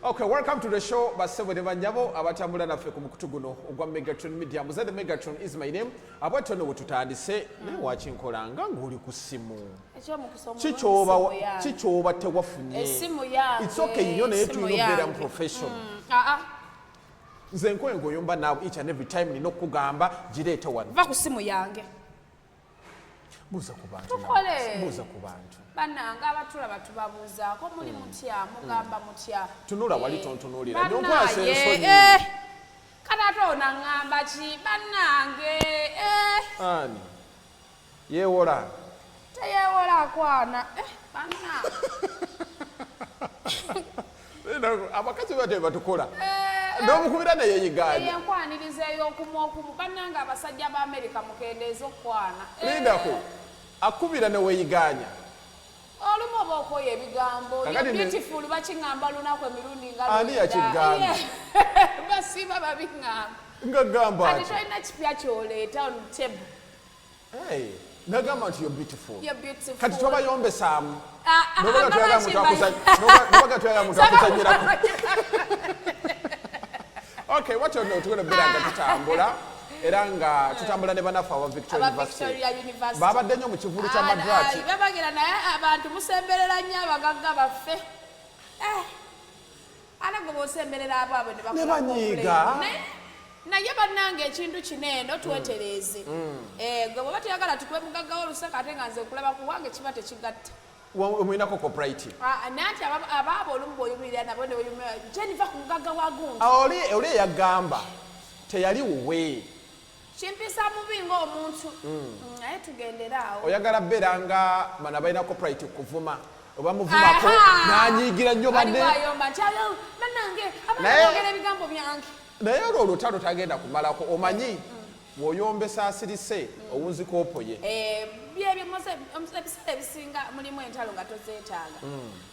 Okay, welcome to the show, basebo ne banyabo abatambula naffe ku mukutu guno ogwa Megatron Media. Muzadde Megatron is my name. Abwatyo no wetutandise, naye wakinkolanga ng'oli ku ssimu. Ekyomukisa omulungi, Kikyoba essimu yange. Kikyoba tewafunye. Essimu yange, It's okay nnyo, naye essimu tulina okubeera mu yange. profession. Ah, ah, Nze nkoye ng'oyomba naawe each and every time, nina okukugamba gireete wano. Va ku ssimu yange. Buuza ku bantu. Tukole. Naawe. Buuza ku bantu. Bannange abatulaba, tubabuuzaako, muli mutya? Mugamba mutya? Tunula wali, tontunuulira. Nonkwasa Bannaaye, ensonyi. Kati ate ono aŋŋamba ki? Bannange, Ani? Yeewola. Teyeewola, akwana. Bannange. Abakazi bate batukola. N'omukubira naye yigaanye. Eyo enkwaniriza ey'okumu okumu. Bannange, abasajja ba Amerika, mukendeeze okukwana. Lindako. Akubira ne weeyigaanya. Olumu oba okoya ebigambo. Kakati Beautiful bakiŋŋamba lunaku emirundi nga Ani lwenda. yakigambye? Basiiba babiŋŋamba. Nga gamba Kati ati. tolina kipya kyoleeta on table. Hey, nagamba nti you're beautiful. You're beautiful. Kati tobayombesaamu. Ah, ah, Nobaga ah, toyagala muntu nobaga toyagala muntu akuzanyirako. Okay, watyo nno tugenda okubeera nga tutambula, era nga tutambula ne banaffe aba Victoria Aba University. Victoria University. Babadde nnyo mu kivulu kya Madraki. Babagira, naye abantu musemberera nnyo abagagga baffe. Ate gwe bw'osemberera abaabwe ne bakola Ne banyiiga. complain. Naye bannange, ekintu kino eno twetereeze. Gwe bw'oba toyagala tukube mugaggawo oluseka, ate nga nze nkulaba ku wange, kiba tekigatta. Omuyinako copyright. Ah, naye nti abaabo olumu bw'oyimirira nabo ne weyimirira, Jennifer, ku mugagga wa gundi. Oli eyagamba teyali wuwe. Kimpisa mubi ng'omuntu. Naye tugendere awo. Oyagala beera nga bano abalina copyright kuvuma, oba muvumako Aha! n'anyiigira nnyo banne. Aliwo ayomba nti, "Ayo, bannange abaana boogera ebigambo byange." Naye olwo olutalo tagenda kumalako. Omanyi bw'oyombesa asirise, owunzika opoye. Byebyo ebiseera ebisinga mulimu entalo nga tozeetaaga.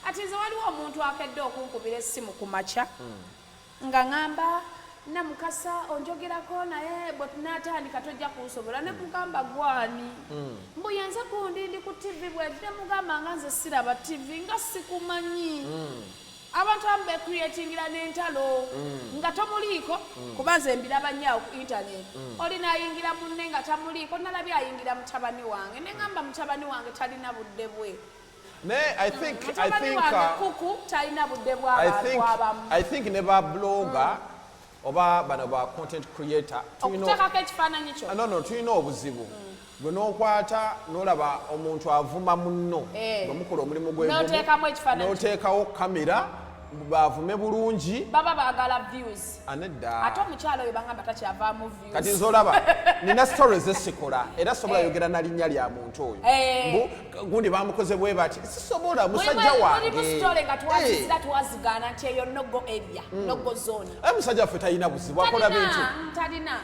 Ati nze waliwo omuntu akedde okunkubira essimu ku makya nga ŋŋamba, "Namukasa, onjogerako, naye bwe tunaatandika tojja kunsobola." Ne mugamba, "Gwani?" Mbu yenze gundi, ndi ku TV bwenti. Ne mugamba nga nze siraba TV, nga sikumanyi. Abantu abamu becreatingira n'entalo nga tomuliiko, kuba nze mbiraba nnyo awo ku internet. Oli naayingira munne nga tamuliiko. Nalabye ayingira mutabani wange, ne ŋŋamba mutabani wange talina budde bwe. Naye I Mutabani think wange kuku talina budde bw'abantu abamu. I think ne ba blogger oba bano ba content creator Okuteekako ekifaananyi kyo. Ah, no, tulina obuzibu. Gwe n'okwata n'olaba omuntu avuma munno nga mukola omulimu gwe gumu, N'oteekamu ekifaananyi kyo. n'oteekawo kamera bavume bulungi. Baba baagala views. Anedda. Ate omukyalo oyo bagamba takyavaamu views. Kati nze olaba nina stories esikola, era sobola yogera na linnya lya muntu oyo. Mbu gundi bamukoze bwe bati, sisobola, musajja wange. Mulimu story nga twazizira, twazigaana nti eyo no go area, no go zone. Aye musajja waffe talina buzibu, akola bintu. Talina.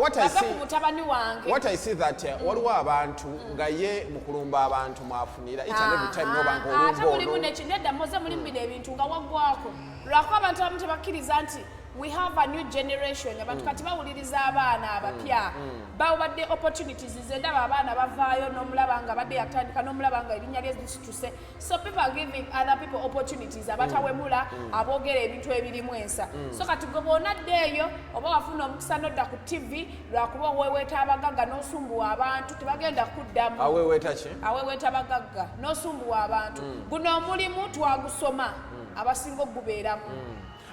What I Bava see ku mutabani wange. What I see that waliwo abantu nga ye mu kulumba abantu mwafunira each and every time, noba nga Ate olumba mulimu ono. Nedda moze, mulimu bino ebintu nga waggwako, lwakuba abantu abamu tebakkiriza nti we have a new generation. Abantu kati bawuliriza abaana abapya, babadde opportunities. Nze ndaba abaana bavaayo n'omulaba nga badde yatandika, n'omulaba nga erinnya lye lisituse. So people are giving other people opportunities, abatawemula, aboogera ebintu ebirimu ensa. So kati gwe bw'onadda eyo, oba wafuna omukisa n'odda ku TV, lwakuba oweweeta abagagga n'osumbuwa abantu, tebagenda kuddamu. Aweweeta ki? Aweweeta bagagga n'osumbuwa abantu. Guno omulimu twagusoma, abasinga ogubeeramu.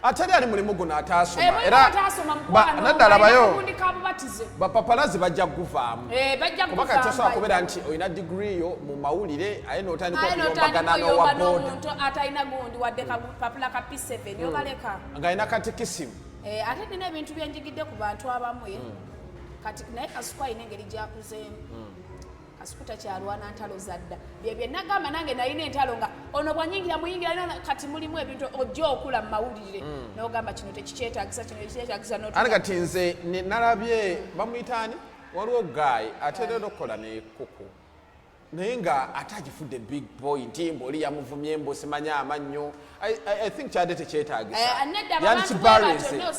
Ateri ali mulimu guno ataasoma. Mulimu Era ataasoma, mukwano, naddala bayo kagundi ka bubatize. Bapapalazi bajja kuguvaamu. Bajja Kuba kati tosobola kuvaamu. kubeera nti olina digiri yo mu mawulire, aye n'otandika Aye okuyombagana n'otandika n'owa oyomba boda n'omuntu atalina gundi wadde kapapula ka P7, obaleka. Ng'alina katikisimu. Ate nina ebintu byenjigidde ku bantu abamu ye. Kati naye Kasuku alina engeri gyakuzeemu. Kasuku takyalwana ntalo zadda. Byebye nagamba nange nalina entalo nga ono bwanyingira muyingira kati mulimu ebintu ojja okula mu mawulire n'ogamba kino tekikyetagisa, kino tekikyetagisa. Ate kati nze nalabye bamuyita ani, waliwo guy ate era okukola ne kuku. Naye nga ate agifudde big point, mbu oli yamuvumye, mbu simanya amannyo. I think kyadde tekyetagisa. Eh, nedda, abantu bwe batyo, no,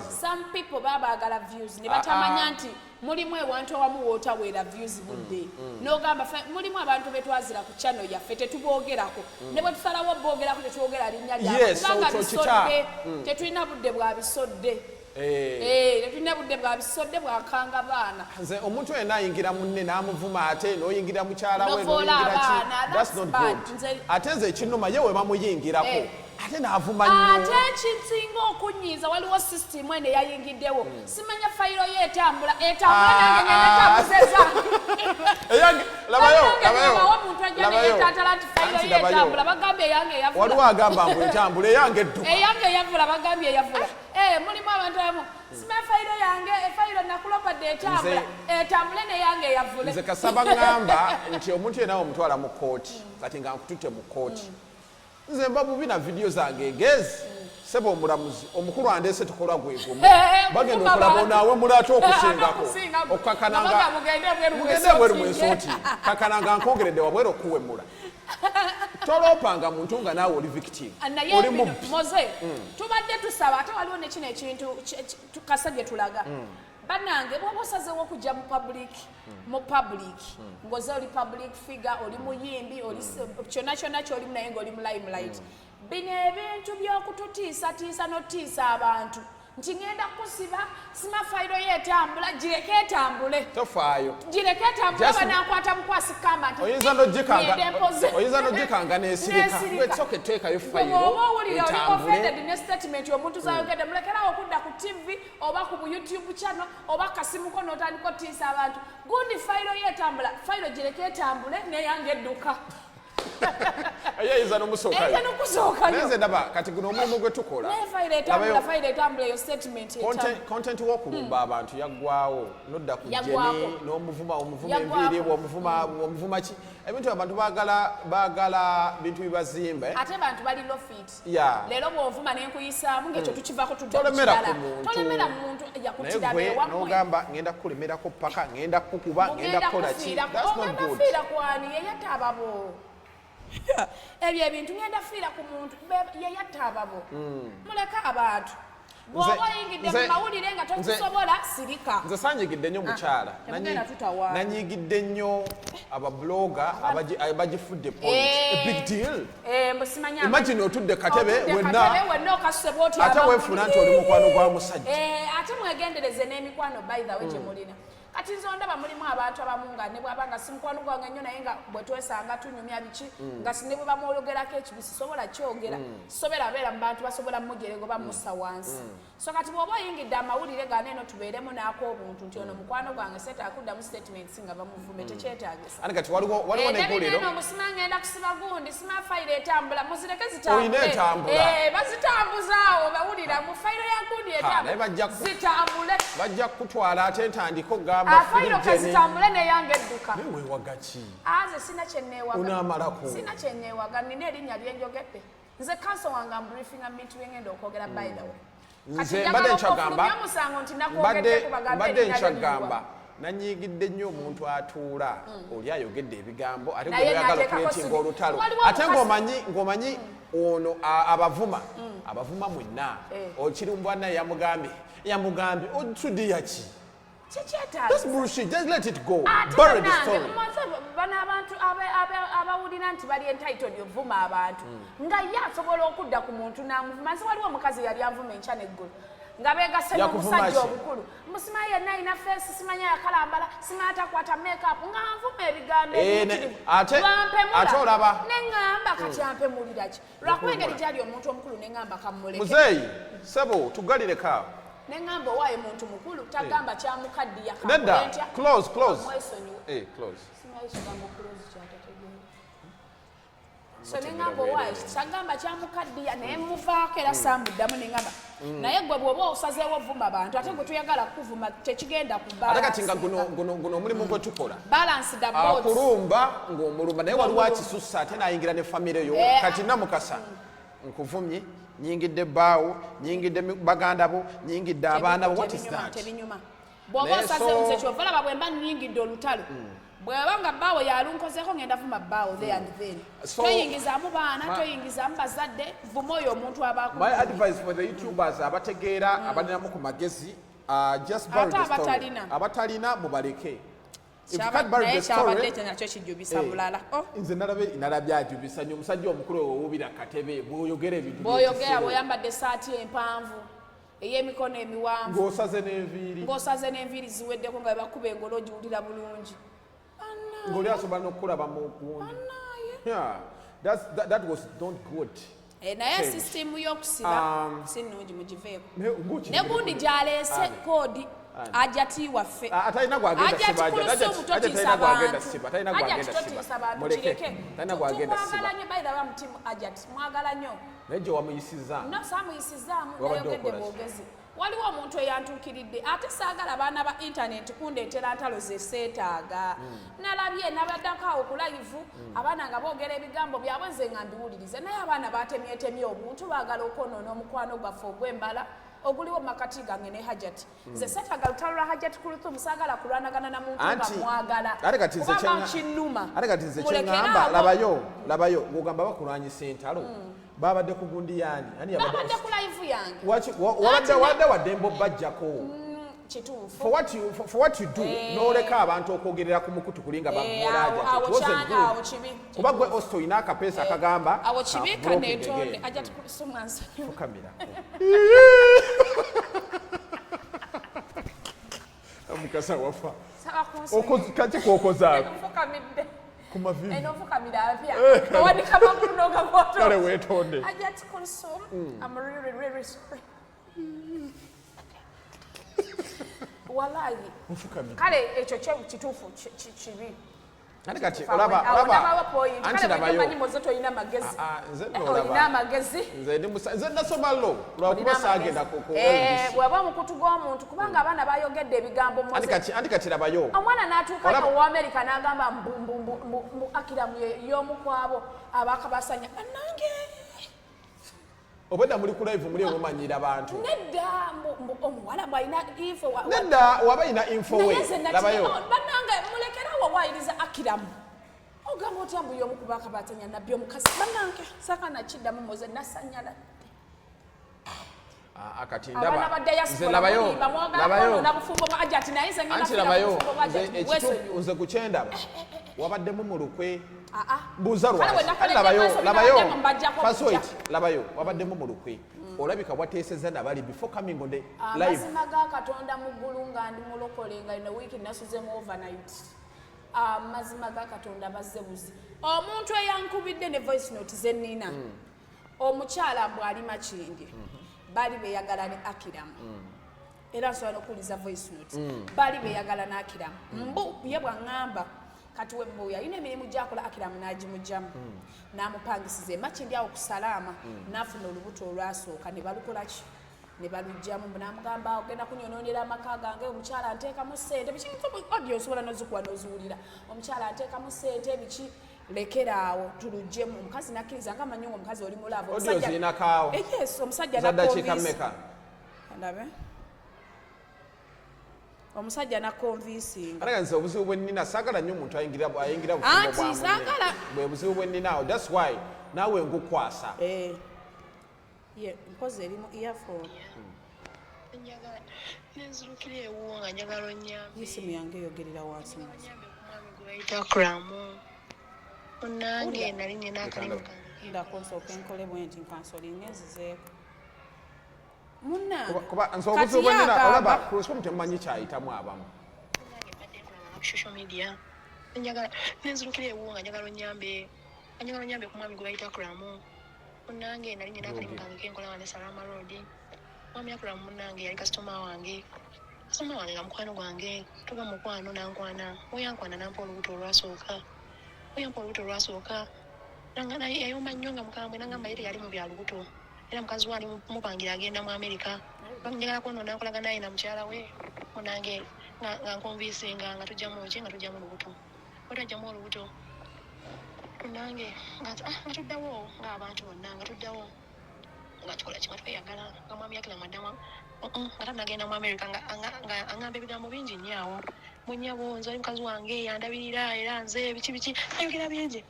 some people baba baagala views ne batamanya nti mulimu ewantu awamu wootaweera views budde. N'ogamba mulimu abantu betwazira ku channel yaffe, tetuboogerako, ne bwe tusalawo boogerako tetwogera linnya lyabwe, kubanga okyo kita. Bisodde, tetulina budde bwa bisodde. Eh, tetulina budde bwa bisodde bwakanga baana. Nze omuntu yenna ayingira munne n'amuvuma, ate n'oyingira mukyala we, Novoola n'oyingira ki, abaana, that's that's not bad. good. Ate nze ekinnuma ye we bamuyingirako, ate n'avuma nnyo. Ate ekisinga okunyiiza, waliwo sisitimu eno eyayingiddewo, simanya fayiro ye etambula etambula, nange ngenda tambuza ezange. Eyange, labayo, Bannange, labayo, labawo omuntu ajja labayo. neyetantala nti fayiro Anti ye labayo. etambula, bagambye eyange eyavula. Waliwo agamba mbu etambula, eyange edduka. Eyange eyavula, bagambye eyavula. Eh, mulimu abantu abamu, simanya fayiro yange, efayiro nakulobadde etambula, etambule neyange eyavule. Nze kasaba ŋŋamba nti omuntu yenna omutwala mu kooti, kati nga nkututte mu kooti, nze mba bubi na vidiyo zange egezi, seba omulamuzi omukulu andeese, tukola gwe gumu. Eh, Bagenda kuvuma okulaba bantu. onaawemula ate okusingako. Okusingako. Okukakananga Nga mugende ebweru. Mugende ebweru mwesotinge. mwesooti, kakananga nkongeredde wabweru okuwemula. Toloopanga muntu nga naawe oli victim, Naye oli bino, mubbi. Moze, tubadde tusaba, ate waliwo nekino ekintu kasa gye tulaga. Bannange, bwoba osazeewo okujja mu public, ng'oze oli public figure, oli muyimbi, oli kyonna kyonna kyolimu, naye ng'oli mu limelight, bino ebintu by'okututiisatiisa n'otiisa abantu nti ngenda kusiba, sima fayiro ye etambula, gireke etambule. Tofaayo. Gireke etambule. Banankwata bukwasi kamba nti Oyinza n'ogikanga ngende mpoze. Oyinza n'ogikanga n'esirika. N'esirika. Gwe teekayo fayiro Bw'oba owulira oli etambule. offended ne statement omuntu zayogedde, mulekerawo okudda ku TV oba ku bu YouTube channel oba kasimuko n'otandika otiisa abantu. Gundi fayiro ye etambula, fayiro gireke etambule, neyange edduka. Ye ayinza n'omusookayo. Eyinza n'okusookayo. Naye nze ndaba kati guno omulimu gwe tukola, Naye fayiro etambula, Labayo, fayiro etambula, eyo statement etambula. Content w'okulumba abantu yaggwawo, nodda ku Yaggwako. Jeni n'omuvuma, omuvuma Yaggwako. enviiri, omuvuma, omuvuma ki, ebintu abantu baagala, baagala bintu bibazimba, eh? Ate bantu bali lofit. Leero bw'ovuma nenkuyisaamu ngaekyo tukivaako, tudda ku Tolemera kirala. ku muntu. Tolemera mu muntu Naye yakutira gwe bewammwe. n'ogamba ngenda kukulemerako paka ngenda kukuba, ngenda Mugenda kukola ki. kufiira. That's not Ogenda good. fiira kwani? Yeyatta ababo. Ebyo ebintu ngenda fiira ku muntu yeyatta ababo. Muleke abantu. Bw'oba oyingidde mu mawulire nga tokisobola, sirika. Nze sanyigidde nnyo mukyala. Temugenda tutawaana. Nanyigidde nnyo ababloga abagifudde point, a big deal. Eh, mbu simanya. Imagine otudde katebe Otudde wenna, katebe wenna, okasuse bw'oti ate abantu. weefuula nti oli mukwano gwa musajja. Eh, ate mwegendereze n'emikwano, by the way, gye mulina. Kati nze ondaba mulimu abantu abamu nga ne bwaba nga si mukwano gwange nnyo, naye nga bwe twesanga tunyumya biki, nga si ne bwe bamwogerako ekibi sisobola kyogera, sisobola abeera mu bantu basobola mujerego bamussa wansi. So kati bw'oba oyingidde amawulire gano eno, tubeeremu n'ak'obuntu nti ono mukwano gwange, seetaaga kuddamu statements nga bamuvume, tekyetaagisa. Ani kati waliwo negguliro. Eno musima ngenda kusiba gundi, sima fayiro etambula, muzireke zitambule. Oyina etambula. Eh, bazitambuza awo, bawulira mu fayiro ya gundi Ha, naye bajja etambula, zitambule. Bajja kukutwala ate ntandika okugamba Afayiro Free Jenny. kazitambule, neyange edduka. Naye weewaga ki? Aze sina kyenneewaga. Onaamalako. Sina kyenneewaga, nina erinnya lyenjogedde. Nze kanso wange ambriefinga bintu byengenda okwogera, by the way. Kati Nze njagala mbadde nkyagamba ofulumye omusango nti nakwogedde bagambe mbadde erinnya lyo nkyagamba liriwa. Nanyiigidde nnyo omuntu atuula oli ayogedde ebigambo, ate Naye gwe oyagala n'ateekako okuleetinga olutalo, Waliwo ate ng'omanyi ono abavuma, abavuma mwenna. Okirumbwa naye yamugambye otudiya ki? Kikyetaaga. That's bullshit. Just let it go. Ate Bury the bannange, story. mumaze bano abantu abawulira nti bali entitled ovuma abantu, nga ye asobola okudda ku muntu n'amuvuma. Nze waliwo omukazi yali anvuma enkya n'eggulo nga beegase Yakuvuma n'omusajja ki? obukulu, musimanyi yenna alina face, simanya yakalambala, simanya takwata makeup, nga nvuma ebigambo Eh, ebiyitirivu. Lwampemula. ate olaba. Neŋŋamba kati ampemulira ki? Lwakuba engeri gyali omuntu omukulu, neŋŋamba kammuleke. Muzeeyi, sebo, tugalireko awo. Neŋŋamba owaaye muntu mukulu tagamba kyamukaddiya. Nedda. Kankole ntya? Close, close. Mwesonyiwe. Eh, close. Simanyi kigambo close kyatategeera. So neŋŋamba owaaye kyagamba kyamukaddiya, naye muvaako era saamuddamu. Neŋŋamba naye gwe bw'oba osazeewo ovuma bantu, ate gwe toyagala kuvuma, tekigenda ku Ate kati nga guno omulimu gwe tukola, balance the boats. Akulumba ng'omulumba, naye waliwo akisussa ate n'ayingira ne famire yo. Eh, Kati Namukasa nkuvumye, nyingidde bbaawo, nyingidde baganda bo, nyingidde abaana bo. What is Tebinyuma, that? tebinyuma bw'oba Naye osazeewo. Nze kyova olaba bwe mba nnyingidde olutalo. Bweba nga bbaawo yalunkozeko, ngenda vuma bbaawo there and then. Toyingizaamu baana, toyingizaamu bazadde, vuma oyo omuntu abaako. My advice for the YouTubers abategeera, abalinamu ku magezi, just bury Ate the story. abatalina. Abatalina mubaleke. If you can't bury Naye the story, kyabadde ekyo nakyo kijubisa Eh. bulala. Oh, Nze nalabye ajubisa nnyo omusajja omukulu owuubira katebe bw'oyogera ebintu bw'oyogera, by'ekisiru. Bw'oyambadde essaati empanvu ey'emikono emiwanvu, Ng'osaze n'enviiri, ng'osaze n'enviiri ziweddeko, nga bebakuba engolo ogiwulira bulungi. Ng'oli asobola n'okukulaba mu gundi. Bannaaye. Yeah, that was not good. Eh, naye Change. sisitimu y'okusiba si nnungi, mugiveeko. Naye ng'okiri- Ne gundi gy'aleese koodi ajati waffe. Ah, atalina gwagenda Ajati siba, Kulusumu, Ajati totiisa talina gwagenda bantu. siba, talina Ajati gwagenda siba. totiisa bantu, Muleke, kireke. talina gwagenda siba. Tukwagala nnyo, by the way, mutimu Ajati mwagala nnyo. Naye gye wamuyisizza. No, saamuyisizaamu. Wabadde Nayogedde okola ki? bwogezi. Waliwo omuntu eyantuukiridde, ate saagala baana ba intaneti kundeetera ntalo ze seetaaga. Nalabye nabaddako awo ku live, abaana nga boogera ebigambo byabwe, nze nga mbiwuliriza, naye abaana batemyetemye obuntu, baagala okwonoona omukwano gwaffe ogw'embala oguliwo mu makati gange ne Hajati. Nze seetaaga lutalo lwa Hajati Kuluthumu, saagala kulwanagana na muntu nga mwagala, Ate kati nze kubanga kinnuma. Ate kati nze Mulekere kyeŋŋamba, awo. Labayo, labayo, ng'ogamba bakulwanyisa entalo, babadde ku gundi yaani? Ani yabadde? Babadde ku live yange. Wabadde Anti wadde waddembe obbajjako. Kituufu. For what you do, n'oleka abantu okwogerera ku mukutu kuli nga Eh, awo awo kibi. Kuba gwe osto olina akapeesa akagamba Awo kibi. "Ka broken Kaneetonde. again." Ajja tukusumwa nsonyiwa. Fukamirako. Mukasa wafa. Saba kunsonyiwa. Kaki kwokozaako? Nfukamidde. Ku mavivi. Eno nfukamira apya owanika magulu n'ogakwata. Kale weetonde. Ajja Kulsum, I'm really really sorry, walayi. Nfukamira. Kale ekyo kyo kituufu, kibi. Ate kati Awo olaba awo olaba ndabawo point. Anti Kale labayo. bwe manyi moze tolina magezi. Ah, ah, nze Eh, nno olaba. olina amagezi. Nze nasoma lo lwakuba Olina saagenda amagezi. ku Eh, LDC. bw'aba omukutu gw'omuntu, kubanga abaana bayogedde ebigambo Anti Moze. kati labayo. Omwana n'atuuka owa Amerika n'agamba mbu mbu mbu mbu mbu Akiramu y'omu kwabo abakabasanya bannange. Obwedda muli ku live, muli emumanyira bantu. Nedda, mbu mbu omuwala bw'alina info Nedda, waba ina info we. Naye nze Labayo. oh, bannange, mulekerawo waayiriza Akiramu. Ogamba otya mbu y'omu ku bakabatanya nabbi omukazi? Bannange, saka nakiddamu Moze, nasanyala. Ah, ah, kati Abaana ndaba ba nze diaspora labayo mulimba, mwagala labayo kwonoona bufumbo bwa Ajati, naye nze ngenda Anti kufiira ku labayo bufumbo bwa nze Ajati, ekituufu bwesonyiwe. nze ku kyendaba wabaddemu mu lukwe. Ah, ah. Mbuuza Kale bwe lwaki. nakoledde Labayo, maaso, labayo. binabaddemu mbajjako First bujja. wait, labayo, wabaddemu mu lukwe, olabika wateesezza nabali before coming on the live. Amazima ga Katonda mu ggulu, nga ndi mulokole, nga ino wiiki nasuzemu overnight, amazima ga Katonda bazze buzi. Omuntu eyankubidde ne voice note zenina, omukyala mbw ali Makindye, baali beeyagala ne Akiramu, era nsobola n'okuwuliza voice note. Baali beeyagala n'Akiramu, mbu ye bwaŋŋamba kati we mbu yalina emirimu gyakola, Akiramu n'agimugjamu n'amupangisiza emakindi awo ku Salaama, n'afuna olubuto olwasooka ne balukola ki, ne balugjamu. Mbu n'amugamba, "Ogenda kunyononera amaka gange, omukyala nteekamu ssente biki." Audio osobola n'ozikuwa n'oziwulira. "Omukyala nteekamu ssente biki, lekera awo tuluggyemu." Omukazi nakkiriza nga amanyi nga omukazi oli mulaavu. Audio zirinakaawo? Eh, yes, omusajja Za dakiika nakonvince- mmeka? Ndabe. Omusajja nakonvincinga. Ate nga nze obuzibu bwe nnina, saagala nnyo omuntu ayingira bufumbo Anti bwa munne. saagala. Bwe buzibu bwe nnina awo, that's why naawe ngukwasa. Eh. Ye mpozi eri mu earphone. Njagala nenzirukira ewuwo nga njagala onyambe. Isimu yange eyogerera wansi mu Onyambe ku mwami gwe bayita Akuramu. Munnange, nali nina akalimu kange. Ndako nsooke nkole bwe nti nkansolinga enzizeeko munnange. Kuba nze Kati obuzibu bwe nnina ye olaba agamba- Kulsumu temumanyi kyayitamu abamu. Munnange, mbadde nkulaba ku social media, njagala nenzirukira ewuwo nga njagala onyambe, nga njagala onyambe ku mwami gwe bayita Akuramu. Munnange, nali nina akalimu kange kenkola wano e Salama Road. Mwami Akuramu munnange yali kasitoma wange, kasitoma wange nga mukwano gwange, tuba mukwano, nankwana, weyankwana nampa olubuto olwasooka, weyampa olubuto olwasooka. Naye yayomba nnyo nga mukambwe, nangamba ye teyali mu bya lubuto, era mukazi we ali mupangira agenda mu Amerika, njagala kwonoona nkolagana naye na mukyala we. Munange, nga nkonvincinga nga tujjamu ki, nga tujjamu olubuto, bwe twajjamu olubuto munange, nga tuddawo ng'abantu bonna, nga tuddawo nga tukola kimwe, tweyagala, nga mwami Yakira mwaddamu nga tanagenda mu America, nga aŋŋamba ebigambo bingi nnyo awo. Munyabo nze oli mukazi wange yandabirira, era nze biki biki, ayogera bingi.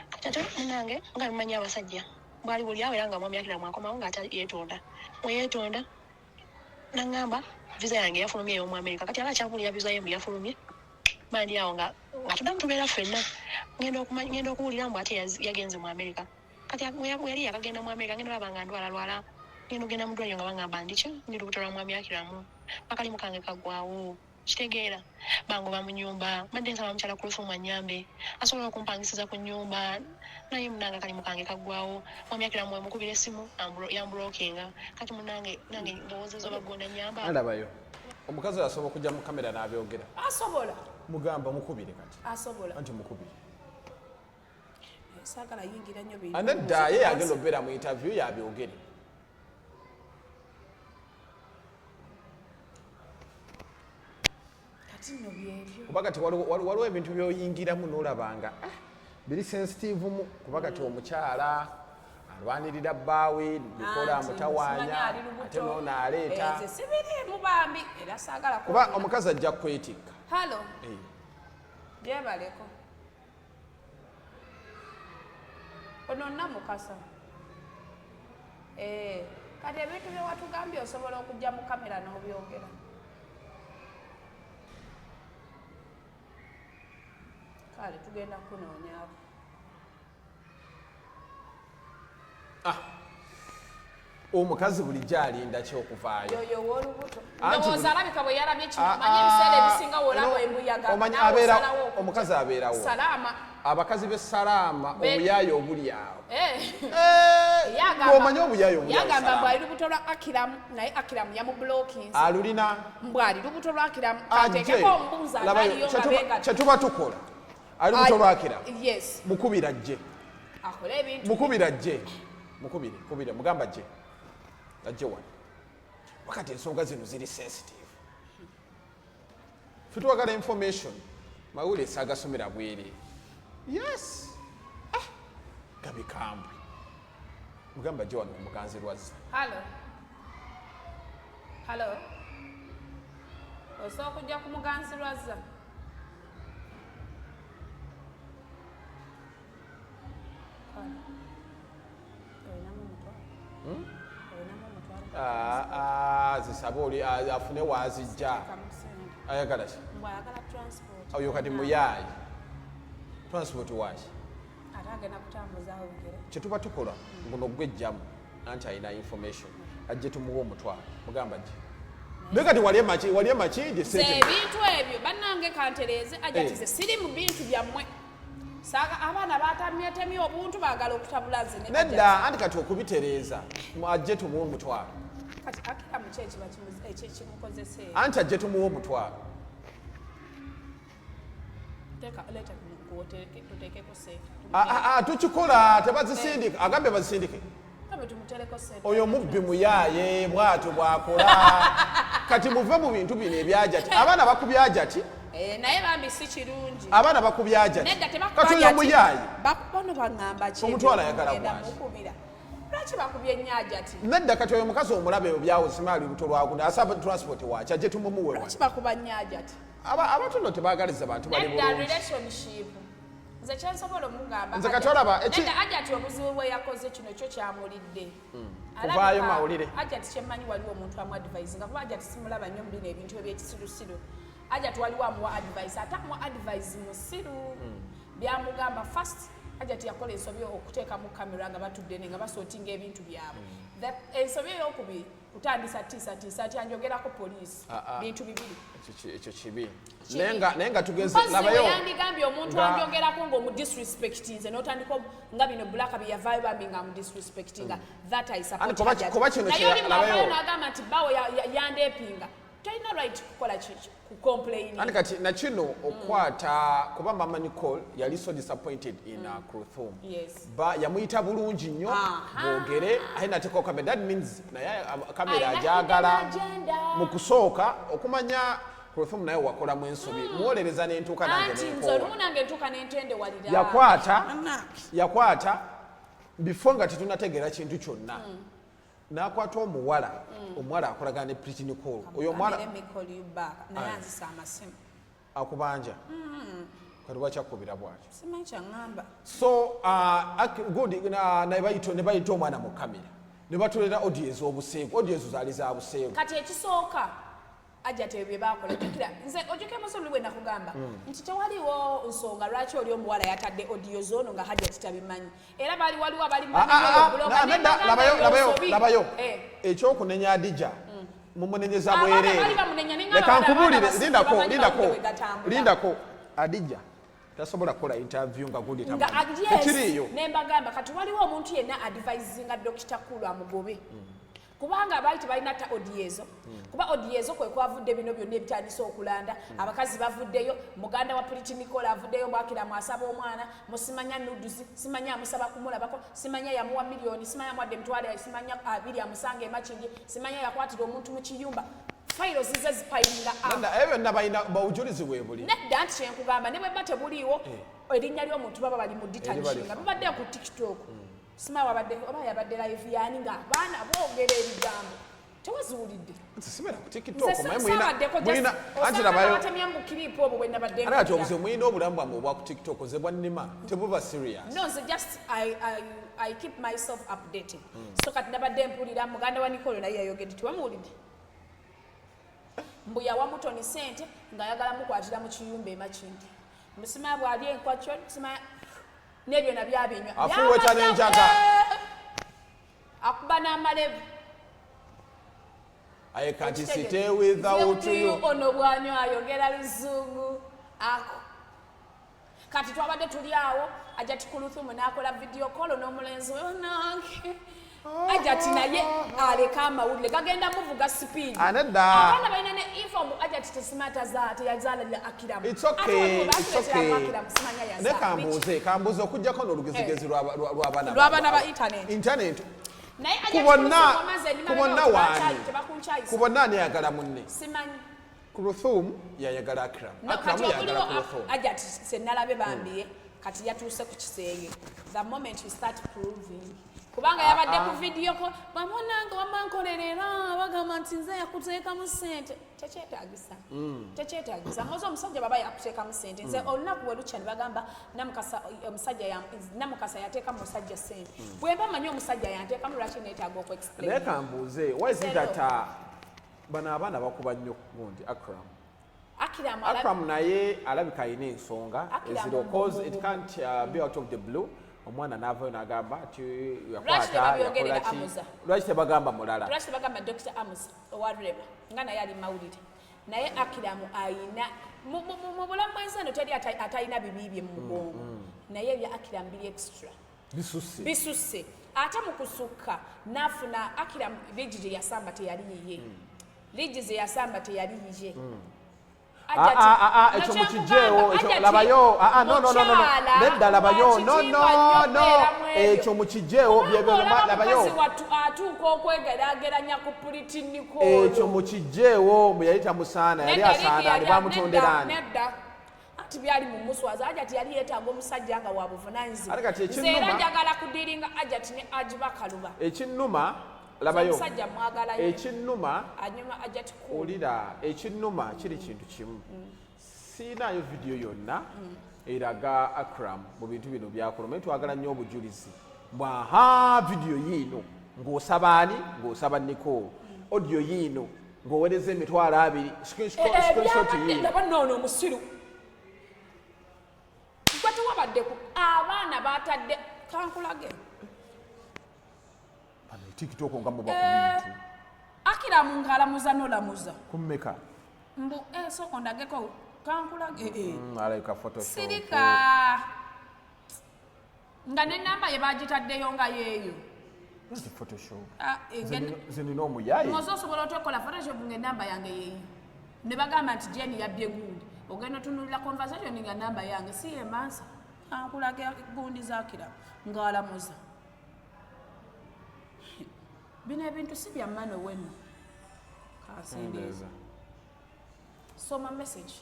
Kati ate munange nga bimanyi abasajja bwali buli awo, era nga mwami Akira mwakomawo nga ate yeetonda, mweyeetonda naŋŋamba visa yange yafulumye ey'omu Amerika. Kati aba akyabulira visa ye mbu yafulumye, bandi awo nga nga tuddamu tubeera ffenna. Ngenda okuwulira mbu ate yagenze mu Amerika. Kati bwe yali yakagenda mu Amerika, ngenda olaba nga ndwala lwala, ngenda ogenda mu ddwaliro nga baŋŋamba ndiki, ndi lubuto lwa mwami Akiramu, akalimu kange kaggwawo. Kitegeera bangoba mu nyumba. Mbadde nsaba mukyala Kulthum annyambe, asobola okumpangisiza ku nyumba, naye munange akalimu kange kaggwawo. Mwami Akiramu wemukubira essimu yambulokinga. Kati munange nange ndowoozeza oba gonda nyamba. Alabayo omukazi oyo asobola okujja mu kamera n'abyogera. Asobola. Mugamba mukubire kati. Asobola. Anti mukubire. Saagala yingira nnyo bintu. Nedda, ye yagenda okubeera mu interview yabyogere. Kati nno byebyo. Kuba kati waliwo ebintu byoyingiramu n'olabanga biri sensitive mu, kuba kati omukyala alwanirira bbaawe bikola Anti, mutawaanya, simanyi ali lubuto. Ate noono aleeta. Nze sibiriimu bambi, era saagala kuba kwogera. Omukazi ajja kwetikka. Halo. Eh. Gyebaleko. Ono Namukasa. Eh, kati ebintu bye watugambye osobola okujja mu kamera n'obyogera. Kale tugenda kukunoonyaako. Omukazi bulijjo alinda ki okuvaayo? Yoyo ow'olubuto. Anti Ndowooza alabika bwe yalabye kino, Ah, omanyi ebiseera ah, ebisinga w'olaba no, embuyaga, omanyi naawe osalawo okujja. omukazi abeerawo. Salaama. Abakazi b'e Salaama, obuyaaye obuli awo. Eh. Eh, bw'omanyi obuyaaye obuli awo Yagamba mbu Salaama. ali lubuto lwa Akiramu, naye Akiramu yamubulokinze. Alulina. Mbu ali lubuto lwa Akiramu. Ajje. Kateekeko omubuuza Labayo, ataliyo nga beegatta. kyetuba tukola, ali lubuto lwa Akiramu. Yes. Mukubira ajje. Akole ebintu. Mukubira ajje, mukubire, kubire, mugamba ajje, ajje wano. Wakati ensonga zino ziri sensitive, fe twagala information, mawulire saagasomera bwereere. Yes, ah, gabikambwe. Mugamba ajje wano ku Muganzi Lwazza. Halo. Halo. Osobola okujja ku Muganzi Lwazza? Kale. Olinamu omutwalo? Olinamu omutwalo? Ah, ah, zisabe oli afune waazijja. Kamusende. Ayagala ki? Mbu ayagala transport. Oyo kati muyaayi, transport waaki? Ate agenda kutambuza bigere. Kyetuba tukola, guno gwejjamu, anti alina information, ajje tumuwe omutwalo. Mugamba ajje, naye kati wali emakindi Nze sente. Ebintu ebyo bannange kantereeze ajati. Eh. Ze siri mu bintu byammwe. Saaga abaana batamyetemye obuntu, baagala okutabula nze ne Nedda, anti kati okubitereeza, ajje tumuwe omutwalo. Kati akira mu ki ekiba kimukozesa eyo? Anti ajje tumuwe omutwalo. Leeta tuteekeko sente. Ah, ah, ah, tukikola tebazisindika, agambye bazisindike. Kambe tumutereko sente. Oyo mubbi muyaaye, bwatyo bwakola. Kati muve mu bintu bino ebyajati, abaana bakubyajati. Eh, naye bambi si kirungi. Abaana bakubyajati. Nedda. Kati oyo muyaaye. Bano baŋŋamba ki? Omutwalo ayagala Genda bwaki? mukubira. Lwaki bakubye ennyo ajati? Nedda, kati oyo omukazi omulabe ebyo byawozima, ali lubuto lwagunda, asaba transport waki? Ajje tumumuwe. Lwaki bakuba nnyo ajati? Abatono tebagaliza bantu bali Nedda. bulungi. Relationship, nze kyensobola omugamba Nze kati olaba, Nedda, ajati obuzibu bwe yakoze kino kyo kyamulidde. Kuvaayo mawulire. Ajati kyemmanyi waliwo omuntu amu advise nga, kuba ajati simulaba nnyo mu bino ebintu ebyekisirusiru. Ajati waliwo amuwa advice, ate amuwa advice musiru. Byamugamba, first ajati yakola ensobi okuteekamu kamera nga batudde ne nga basortinga ebintu byabwe. Ensobi eyokubiri kutandisa tiisatiisa nti anjogerako poliisi. Ah, ah. Bintu bibiri. Ekyo kibi. Kibi. Naye nga tugeze Mpozi labayo bwe yandigambye omuntu anjogerako ng'omudisrespectinze n'otandika nga bino Black bye yavaayo bambi nga amudisrespectinga, that I support. Anti Hajat. kuba kino Naye oli labayo. mwavaayo n'agamba nti bawe yandepinga, tolina right kukola kucomplain. Anti kati nakino okwata, kuba mama Nicole yali so disappointed in Kluthum. Yes. Ba yamuyita bulungi nnyo boogere, aye nateekawo kamera. That means naye kamera Alina agyagala. hidden agenda. Mu kusooka okumanya Kluthum naye wakolamu ensobi, muwolereza n'entuuka nange Anti nze nenkoowa. olumu nange ntuuka n'entendewalira. Yakwata before nga tetunategeera kintu kyonna, n'akwata omuwala, omuwala akolagana ne Pretty Nicole, oyo omuwala. Let me call you back, naye anzisa amasimu. Akubanja kati lwaki akubira bwatyo? Simanyi kyaŋŋamba. So good, ne bayita omwana mu kamera ne batolera audio ez'obuseegu. Audio ezo zaali za buseegu. Kati ekisooka, ajja ebyo bye bakola, jjukira nze ojjukira muso luli bwe nakugamba nti tewaliwo nsonga lwaki oli omuwala yatadde audio zoono nga Hajja kitabimanyi, era baali waliwo abali Ah, ah, ah, nedda, labayo, labayo, labayo. Ekyokunenya Adija, mumunenyeza Abaana bwereere. baali bamunenya, naye nga Leka abaana nkubulire. basiru, Lindako, bamanyi lindako, mawulire bwe gatambula. lindako. Adija tasobola kukola interview nga gundi nga tamanyi. yes, Tekiriiyo. ne mbagamba kati waliwo omuntu yenna advisinga Dr Kulu amugobe, kubanga baali tebalina ta audio ezo, kuba audio ezo kwe kwavudde bino byonna ebitandise okulanda. Abakazi bavuddeyo, muganda wa Pretty Nicole avuddeyo, mbwakiramu asaba omwana, musimanya nudes, simanya amusaba kumulabako, simanya yamuwa miliyoni, simanya amuwadde emitwalo, simanya 20, amusanga emakindi, simanya yakwatira omuntu mu kiyumba. Fayiro zize zipilinga up. Nedda, ebyo byonna balina bujulizi bwe buli. Nedda, nti kyenkugamba, ne bweba tebuliiwo, erinnya ly'omuntu baba bali mu Balifa. detanchinga babadde ku TikTok. Sima wabadde oba yabadde live yani nga abaana boogera ebigambo, tewaziwulidde? Nze sibeera ku Nze TikTok, naye saabaddeko. mulina anti labayo. Batemya mu clip obwo bwe nabadde Ate kati mpulira. obuzibu, mulina obulamu bwammwe obwa ku TikTok, nze bwannima tebuba serious. No, nze just I keep myself updated. So kati nabadde mpulira muganda wa Nicolo naye yayogedde, tiwamuwulidde? Mbu yawa Mutoni sente ng'ayagala mukwatira mu kiyumba emakindi, musima bwali enkwakyo, sima n'ebyo nabyo abinywa. Afuuweta n'enjaga. Akuba n'amalevu. I can't stay without you. Ono bwanywa ayogera luzungu ako. Kati twabadde tuli awo, Ajati Kuluthumu n'akola video call n'omulenzi we nange. Ajati naye aleka amawulire gagenda muvuga speed. Ah, nedda. Abaana balina ne info mbu Ajati tesimata teyazaalalira Akiramu. It's okay, it's okay. Akiramu simanya Ne yazaala. kambuuze okuggyako n'olugezigezi lw'abaana Lw'abaana ba internet. Internet. Naye Ku Ajati bonna, Kuluthumu amaze ku bonna waani? Tebakunkyayisa. Ku bonna ani ayagala munne? Simanyi. Kuluthum yayagala Akram. No, Akram kati yayagala obuliwo Kuluthum. Ajati senalabe bambiye kati yatuuse ku kisenge, the moment you start proving, kubanga yabadde ku video ko bamunange wamankolerera bagamba nti nze yakuteekamu sente. Tekyetagisa, tekyetagisa mozi omusajja baba yakuteekamu sente. Nze olunaku bwe lukya ne bagamba Namukasa omusajja Namukasa yateekamu musajja sente, bwe mba manyi omusajja yanteekamu, lwaki neetaaga Naye okuexplain? kambuuze, why is it Zero. that bano abaana bakuba nnyo gundi Akram? Akiramu Akram naye alabika alina ensonga Akram eziro, cause mugumu. it can't be out of the blue omwana n'avayo n'agamba nti Lwaki yakwata tebabyogerera yakola ki. Amuza? Lwaki tebagamba mulala? Lwaki tebagamba Dr Amos owa Rema nga naye ali mawulire? Naye Akiramu ayina mu bulamu bwensi eno teri atalina bibi bye mu mugongo, naye ebya Akiramu biri extra. Bisusse. Bisusse. Ate mu kusukka n'afuna Akiramu liigi gye yasamba teyali yiye, liigi ze yasamba teyali yiye. Ah, ah, ah, ah, ekyo mukiggyeewo, ekyo labayo. Ah, ah, no, no, no, no, no. Nedda, labayo, no, no, no, ekyo mukiggyeewo. Labayo. Mukazi wattu atuuka okwegeraageranya ku Pretty Nicole. Ekyo mukiggyeewo, mbu yali tamusaana, yali asaana ali bamutondera ani? Nedda, anti byali mu muswaza. Ajati yali yeetaaga omusajja nga wa buvunanyizibwa. Ate kati Nze era njagala kudiringa Ajati ne Ajiba Kaluba. Ekinnuma, labayo. Omusajja mwagala nnyo. Ekinnuma, Anyuma Ajati ku olira, ekinnuma kiri kintu kimu. Siinaayo vidiyo yonna eraga Akram mu bintu bino byakola, naye twagala nnyo obujulizi bwaha vidiyo yiino ng'osaba ani, ng'osaba Nicole, audio yiino ng'owereza 20,000, screenshot yiino. Laba noono omusiru gwe tewabadde ku abaana batadde kankulage. Bano TikTok nga muba ku bintu. Akiramu ng'alamuza nolamuza. Kummeka? Mbu sooka ondageko kankulage. Alabika Photoshop. Sirika nga nenamba ye bagitaddeyo nga yeeyo. Lwaki Photoshop? Ah, Nze nina omuyaye. Ngozi osobola otya okukola Photoshop nga enamba yange yeeyo ne bagamba nti Jeni yabbye gundi, ogenda otunulira conversation nga namba yange si yemansa? Ankulaga gundi zakira ng'alamuza. Bino ebintu si bya mano weno kansindeeza. Soma message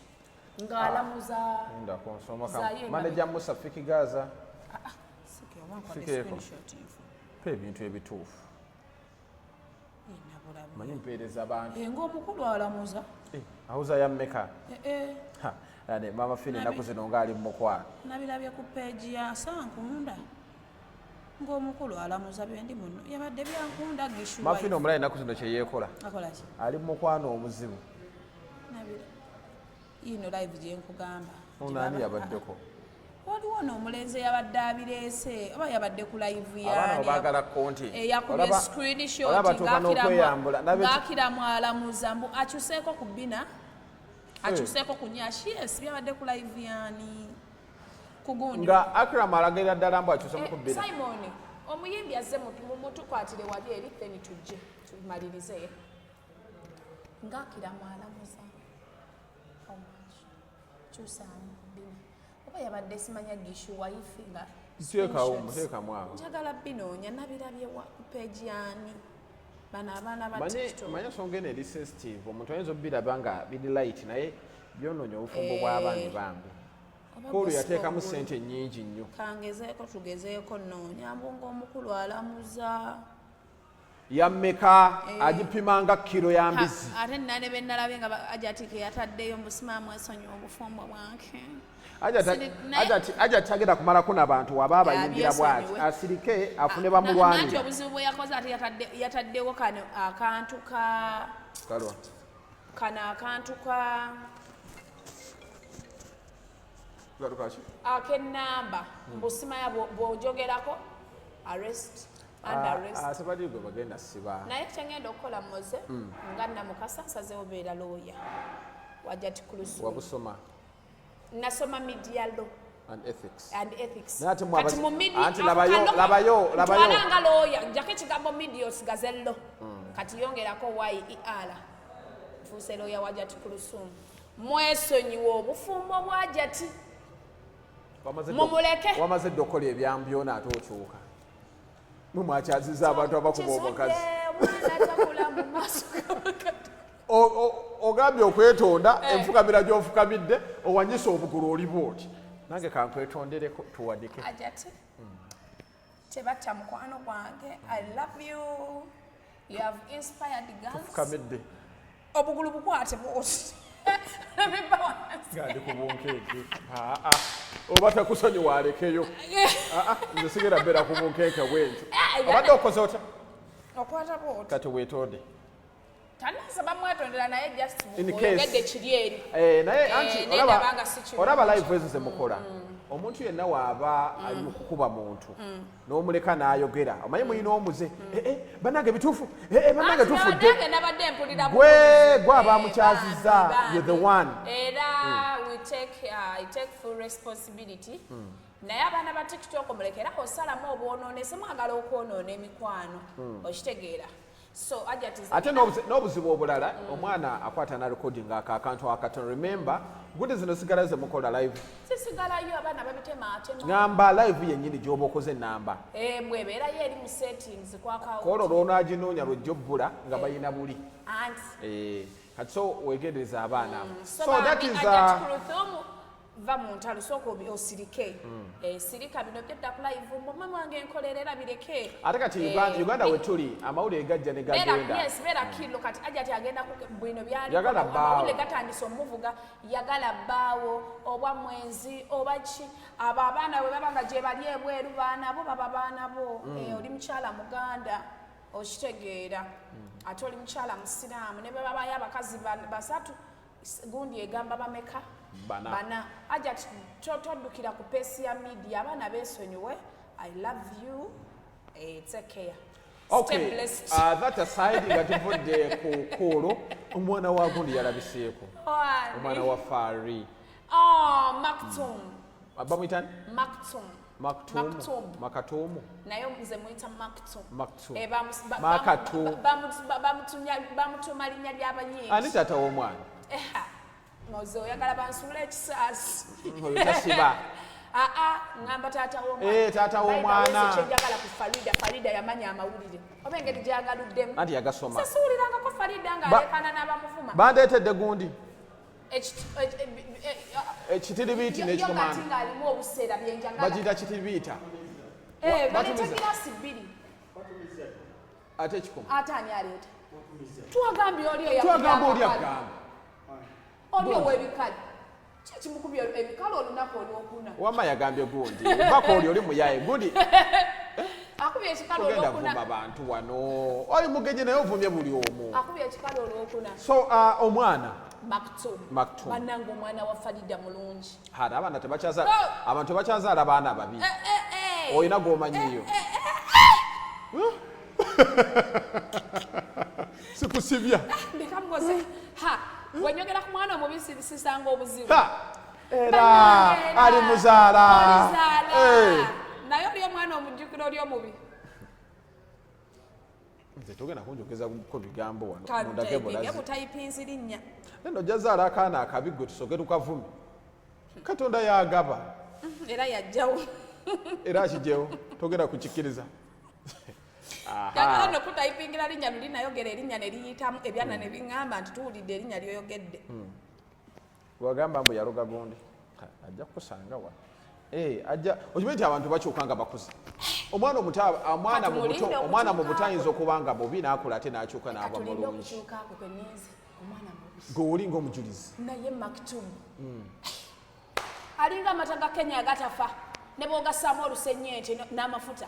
ng'alamuza. Ndako nsoma. Zaayo emabega. Manager Musa Fiki Gaza. Ah, sike oba nkwadde. Sikeeko. Screenshot nfu. Pa ebintu ebituufu. Nabulabe. Manyi mpeereza bantu. Ng'omukulu alamuza. Eh. Auza ya mmeka? Eh, eh. Ha, yani Mama Fina ennaku zino ng'ali mu mukwano. Nabirabye ku peegi ya Sankunda ng'omukulu alamuza byendi muno yabadde byankunda gishu. Mama Fina omulayi ennaku zino kye yeekola. Akola ki? Ali mu mukwano omuzibu. Nabira. Yino live gye nkugamba. Ono ani yabaddeko? Waliwo n'omulenzi eyabadde abireese oba yabadde ku live ya Abaana baagala content. Eyakubye screenshot Olaba tuuka n'okweyambula. Ng'akiramu alamuza mbu akyuseeko ku bina, akyuseeko ku nyashi. Yes, byabadde ku live yani ku gundi. Nga Akram alagira ddala mbu akyuse mu Eh, ku bina. Simon, omuyimbi azze mutukwatire wali eri, then tujje tumalirize. Ng'akiramu alamuza. How much? Kyusaamu bina. Oba yabadde simanya gishu wife nga Teekawo, screenshots. muteekamu awo. Njagala binoonya, nabirabye ku page yani. Bano abaana ba Manyi TikTok. manyi ensonga eno eri sensitive, omuntu ayinza obiraba nga biri light naye byonoonya obufumbo bw'abaana bambi. Oba Paul gospel yateekamu gwe. ssente nnyingi nnyo. Kangezeeko tugezeeko nnoonya mbu ng'omukulu alamuza. Yammeka agipima nga kiro ya mbizi. Ha, ate nna ne be nalabye nga Hajati ke yataddeyo mbu simaamu esonyiwa obufumbo bwange. Hajati tagenda kumalako na bantu waba abayingira bw'ati. Abyesonyiwe. Asirike afune Nanti bamulwanira. obuzibu bwe yakoze ate yataddewo kano akantu ka Kalwa. Kano akantu ka Galuka ki? Ak'ennamba mbu simanya bw'ojogerako arrest and arrest. Tebali gwe bagenda siba. Naye kyengenda okukola Moze nga Namukasa nsazeewo beera lawyer wa Hajati Kulusum. Wabusoma? Nasoma media law And ethics. and ethics. Naye ate mwe Kati mu media anti labayo, labayo, labayo. Ntwala nga lawyer, njako ekigambo media osigaze law. Kati yongerako YER. Nfuuse lawyer wa Hajati Kulusum. Mwesonyiwe obufumbo bwa Hajati. Mumuleke. Wamaze dda okukola ebyambyona ate okyuka. Mwe mwakyaziza abantu abakuba omukazi. Kizudde, omwana takula mu maaso g'abakadde. Ogambye okwetonda, enfukamira gy'ofukamidde, owanyisa obugulu oli bw'oti. Nange kankwetondereko tuwadike. Hajati, tebatta mukwano gwange. I love you. You have inspired girls. Tufukamidde. Obugulu bukwate bw'oti. Bibba wansi. Nga ndi ku bunkenke. Aa, oba takusonyiwa alekeyo. Aa, nze sigenda beera ku bunkenke bwentyo. Obadde okoze otya? Okwata bw'oti. Kati weetonde. Tanansa bamwetondera naye just In oyogedde case. kiri eri. Naye anti Naye ndaba nga si kirungi. olaba live ezo zemukola. Omuntu yenna waaba ali mu kukuba muntu n'omuleka n'ayogera, omanyi mulina omuze. Bannange bituufu. Bannange Anti tufudde. nange nabadde mpulira Gwe aba amukyazizza, bambi, you're the one. Era I take full responsibility. Naye abaana ba TikTok mulekera osalamu obwonoonese, mwagala okwonoona emikwano. Okitegeera. So Hajati Ate n'obuzibu obulala, omwana akwata na recording ako akantu akatono. Remember, gundi zino sigala zemukola live. Zisigalayo, abaana babitemaatema. Ngamba live yennyini gy'oba okoze enamba. Bw'ebeerayo eri mu settings kwakawo. Kwolwo lw'onaaginoonya lw'ojja obbula nga balina buli. Anti. Kati so weegendereza abaana abo. So So that bambi, is, Hajati Kulthum, va mu ntalo, sooka osirike. Sirika bino byodda ku live mbu mama wange nkolera era bireke. Ate kati Uganda we tuli, amawulire gajja ne gagenda. Yes, beera kilo kati Hajati agenda ku bino byali Yagala bbaawo. amawulire gatandise omuvuga, yagala bbaawo oba mwenzi oba ki. Abo abaana bwe baba nga gye bali ebweru baana bo baba baana bo. Oli mukyala Muganda, okitegeera. Ate oli mukyala Musiraamu, ne bwe babayo abakazi basatu, gundi egamba bameka? Bana. Bana. Hajati toddukira ku peesi ya media, abaana beesonyiwe. I love you. Take care. Stay Okay. blessed. That aside, nga tuvudde ku kuulu, omwana wa gundi yalabiseeko. Wani? Omwana wa Fari. Oh, Maktoum. Bamuyita ani? Maktoum. Maktoum. Maktoum. Makatoum. Naye nze muyita Maktoum. Maktoum. Makatoum. Bamutuma linnya ly'abanyingi. Ani taata w'omwana? Moze oyagala bansuule ekisaasi. Oyo tasiba. Aa, ngamba taata w'omwana. Taata By the way, w'omwana. kyenjagala ku Farida, Farida yamanya amawulire. Oba engeri gy'agaluddemu. Anti yagasoma. Sasuulirangako Farida ng'alekana n'abamuvuma. Bandeetedde gundi. Ekitiribiiti n'ekikomando. Yogati ng'alimu obuseera byenjagala. Bagiyita kitiribiita. Baleeta Batumiza. giraasi bbiri. Ate ekikomo. Ate ani aleeta? Twagambye oli oyo Twagamba oli akugamba. agamba. Oli ow'ebikale ki kimukubye ebikale olunaku olwokuna? Wamma yagambye gundi bako oli oli muyaye gundi. Akubye ekikale Togenda olwokuna. vuma bantu wano, oli mugenyi naye ovumye buli omu. Akubye ekikale olwokuna. So omwana Maktum. Maktum. Bannange, omwana wa Farida mulungi. Hata abaana tebakyazaala. Oh! Abantu tebakyazaala baana babi. Eh, eh, eh. Olina gwomanyiyo? Sikusibya. Ndeka mugoze ha wenyogera ku mwana omubi sisanga obuzibu. Ha! Era Bannange, era ali muzaala. Olizaala. Eh. Naye oli omwana omujjukira oli omubi. Nze togenda kunjogezako bigambo wano mundage Katayipinge bulazi. butayipinzi linnya. Neno ojjazaala akaana akabi gwe tusooke tukavume. Katonda yagaba. Era yajjawo. Era akigyewo, togenda kukikkiriza. Njagala nno kutayipingira linnya luli nayogera erinnya ne liyitamu ebyana ne biŋŋamba nti tuwulidde erinnya lyoyogedde. Wagamba mbu yaloga gundi. Ha, ajja kukusanga wa. Eh, ajja okimanyi nti abantu bakyuka nga bakuze. Omwana omuto, omwana mu buto, Katulinde omwana mu buto okukyuka. ayinza okuba nga bubi n'akula ate n'akyuka n'aba Katulinde mulungi. okukyukaako kwe ninze omwana mubi. Gwe oli ng'omujulizi. Naye Maktum alinga amata ga Kenya agatafa ne bwogassaamu olusennyente n'amafuta.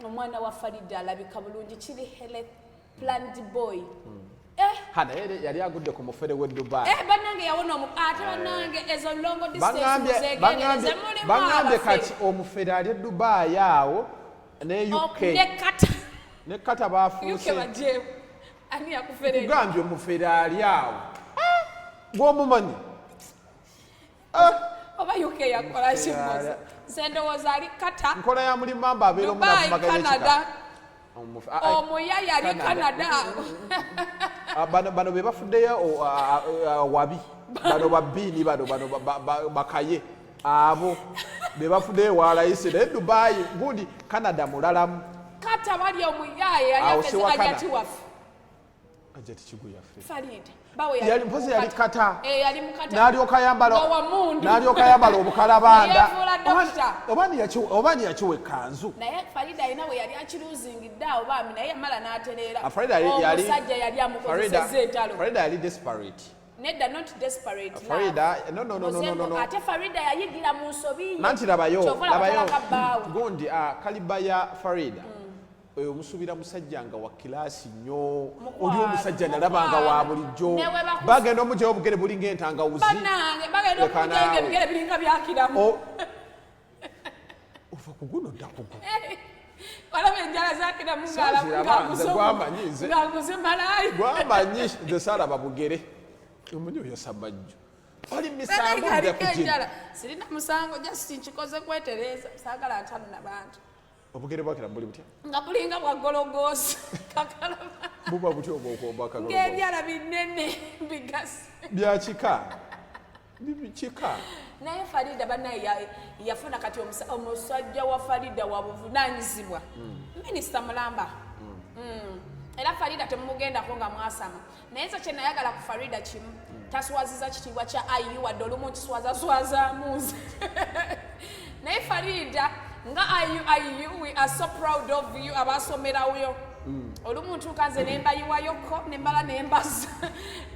Omwana wa Farida alabika bulungi, kiri health planned boy. Eh, Ha, naye yali agudde ku mufere w'e Dubai. Eh, bannange yawona omu ate bannange ezo long distance Baŋŋambye muzeegendereze, mulimu baŋŋambye abafere. kati omufere ali e Dubai awo ne UK Ne Kata. Ne Kata UK bafuuse. bajeewo ani yakuferera? Kugambye omufere ali awo gw'omumanyi. Oba UK yakola kimoze, nze ndowooza ali Kata. Nkola ya mulimu mamba abeera Dubai, omunavumaganya. Canada. Ekika Omuyaya ali Canada. Bano be bafuddeyo wabi bano babbiini bano bano bakaye abo be bafuddeyo walayisi, naye Dubai gundi Canada mulalamu. Kata bali omuyaya Awo yali si wa afeze Canada. ajati waffe. Ajati kigu yaffe. Farida bawe. Yali mpozi yali Kata. Eh, yali mukata. N'alyoka yambala Nga wa mundu. N'alyoka yambala obukalabanda. Yeefuula doctor. Oba ni yakiwa ekkanzu. Naye Farida alina we yali akiruzingidde awo baami, naye yamala n'atereera. Ah, Farida Omusajja yali amukozesezza entalo. Farida yali desperate. Nedda, not desperate love. Farida, no, no, no, no, no, no, no. Ate Farida yayigira mu nsobi ye. Nanti labayo Kyova olaba labayo talaka bbaawe. Gundi kaliba ya Farida oyo omusuubira musajja nga wa kilaasi nnyo. Mukwano, Oli omusajja nalaba nga wa mukwano. bulijjo. Ne we Bagenda omugyayo obugere bulinga entangawuzi. Bannange, bagenda Leka okujjayo naawe. ebigere biringa byakiramu. Ova ku guno dda ku guno. Walaba enjala zakiramu. Saaziraba, nze gwamanyi nze. Ng'aguze malaayi. Gwamanyi nze saalaba bugere, omanyi oyo Sabajjo oli misango Aliko nja kugina. enjala. Sirina musango, just nkikoze kwetereeza, saagala ntalo na bantu. Obugere bwakira buli butya? Nga bulinga bwa gologoosi kakalaba. Buba butya obwokwobakagolo? Ng'ebyala binene bigasi. Byakika kika. Naye Farida bannaye yafuna kati omusajja wa Farida wa buvunanyizibwa, minisita mulamba. Era Farida temumugendako nga mwasama, naye nze kyenayagala ku Farida kimu, taswaziza kitiibwa kya IU, wadde olumu nkiswazaswazaamu nze, naye Farida nga IU, IU, we are so proud of you. Abasomerayo olumu ntuuka nze nembayiwayoko nembala nembaza,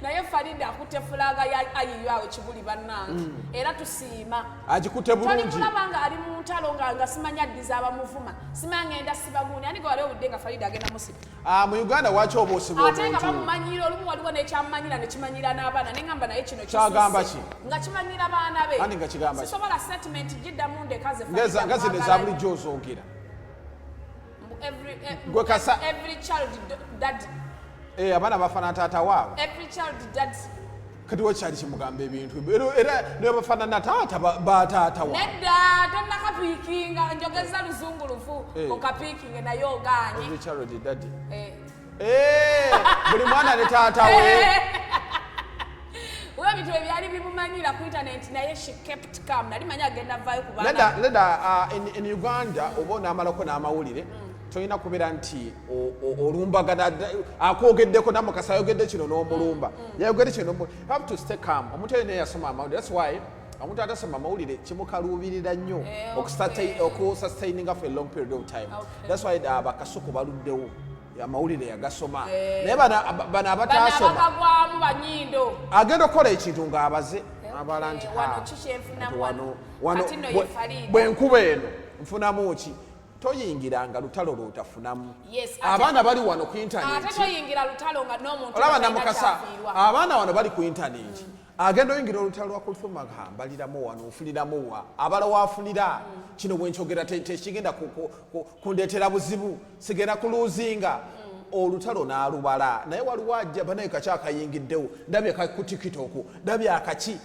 naye Farida akutte flag ya IU awo kibuli bannange, era tusiima. Agikutte bulungi. Tolimulaba nga ali mu ntalo nga simanya ddiza abamuvuma, simanya ngenda sibagundi ani gwe wali owudde nga Farida agenda musiba? Ah, mu Uganda waki oba osiba Ate nga omuntu? bamumanyira olumu waliwo nekyamumanyira nekimanyira n'abaana, neŋamba naye kino Kyagamba kisusse. ki? Nga kimanyira baana be. Andi nga kigamba ki? Sisobola statement giddamu ndekaze. Nga zino eza bulijjo ozoogera. Gwe Every child daddy. Eh, abaana bafaanana taata waabwe. Every child daddy. Kati wakyali kimugamba ebintu era ne bafaanana taata bataata waabwe. Nedda, tonnakapiikinga, njogeza luzungu lufu. Eh. Okapiikinge naye ogaanye. Every child daddy. Eh. Eh, buli mwana ne taata we. We ebintu ebyali bimumanyira ku internet, naye she kept calm, nali manyi agenda vaayo ku baana. Leda in Uganda oba onaamalako n'amawulire tolina kubeera nti olumbagana akwogeddeko namukasa ayogedde kino n'omulumba yayogedde kino you have to stay calm. Omuntu oyo naye yasoma amawulire, that's why omuntu atasoma amawulire kimukaluubirira nnyo Eh, okusustaininga for a long period of time. Okay. That's why bakasuku baluddewo. Amawulire yagasoma, naye bano abataasoma Bakagwamu banyindo. Agenda okukola ekintu ng'abaze abala nti, Wano "Ha, ki kyenfunamu wano wano? Kati nno ye Farida. Bwe nkuba eno nfunamu ki?" Toyingiranga lutalo lwotafunamu. Abaana bali wano ku Ate intaneti. toyingira lutalo nga n'omuntu Olaba talina Namukasa, kyafiirwa. abaana wano bali ku intaneti, agenda oyingira olutalo lwa Kulthum, mbaliramu wano, nfuniramu wa, abala wafunira kino. Bwenkyogera tekigenda kundeetera buzibu, sigenda kuluuzinga olutalo n'alubala. Naye waliwo ajja banaye kaki akayingiddewo, ndabye ku TikTok, ndabye akaki,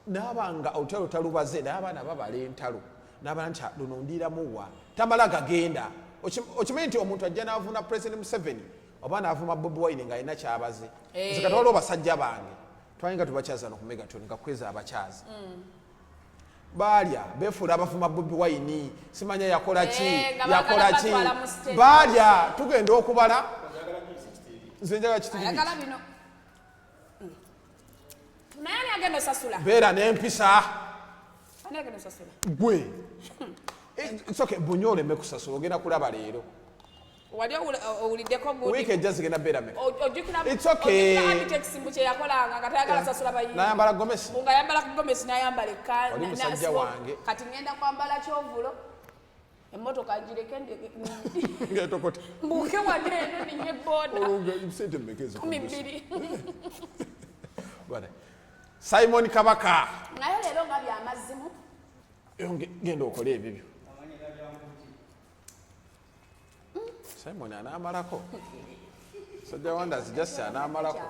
naaba nga olutalo talubaze. Naye abaana babala entalo nabala nti, "Ah, luno ndiiramu wa." Tamala gagenda. Okimanyi nti omuntu ajja n'avuna President Museveni oba n'avuma Bobi Wine ng'alina kyabaze. Nze kati waliwo basajja bange twalinga tubakyaza no ku Megaton, nga kweza abakyaza baalya befuula abavuma Bobi Wine, simanya yakola ki. Eh, nga baagala Yakola ki? batwala mu state. Baalya, tugenda okubala, nze njagala kitiri. Ayagala bino. Naye ani agenda osasula? Beera n'empisa. Ani agenda osasula? Gwe. It's okay, bunye oleme kusasula, ogenda kulaba leero. Wali owuliddeko gundi? Wiiki ejja zigenda beera meka? Ojjukira It's okay. ojjukira Abitex mbu kye yakolanga nga tayagala sasula bayimbi? Nayambala gomesi. Mbu ng'ayambala ku gomesi, n'ayambala ekka Oli musajja wange. Kati ngenda kwambala kyovulo, emmotoka ngireke Ngetokota. Mbuuke wano eno ninye boda. Olunga sente mmeka ezo? 12. Bane. Simon Kabaka. Naye leero nga byamazimu. Genda okole ebibyo. Simon anaamalako. Sajja Wonders just anaamalako.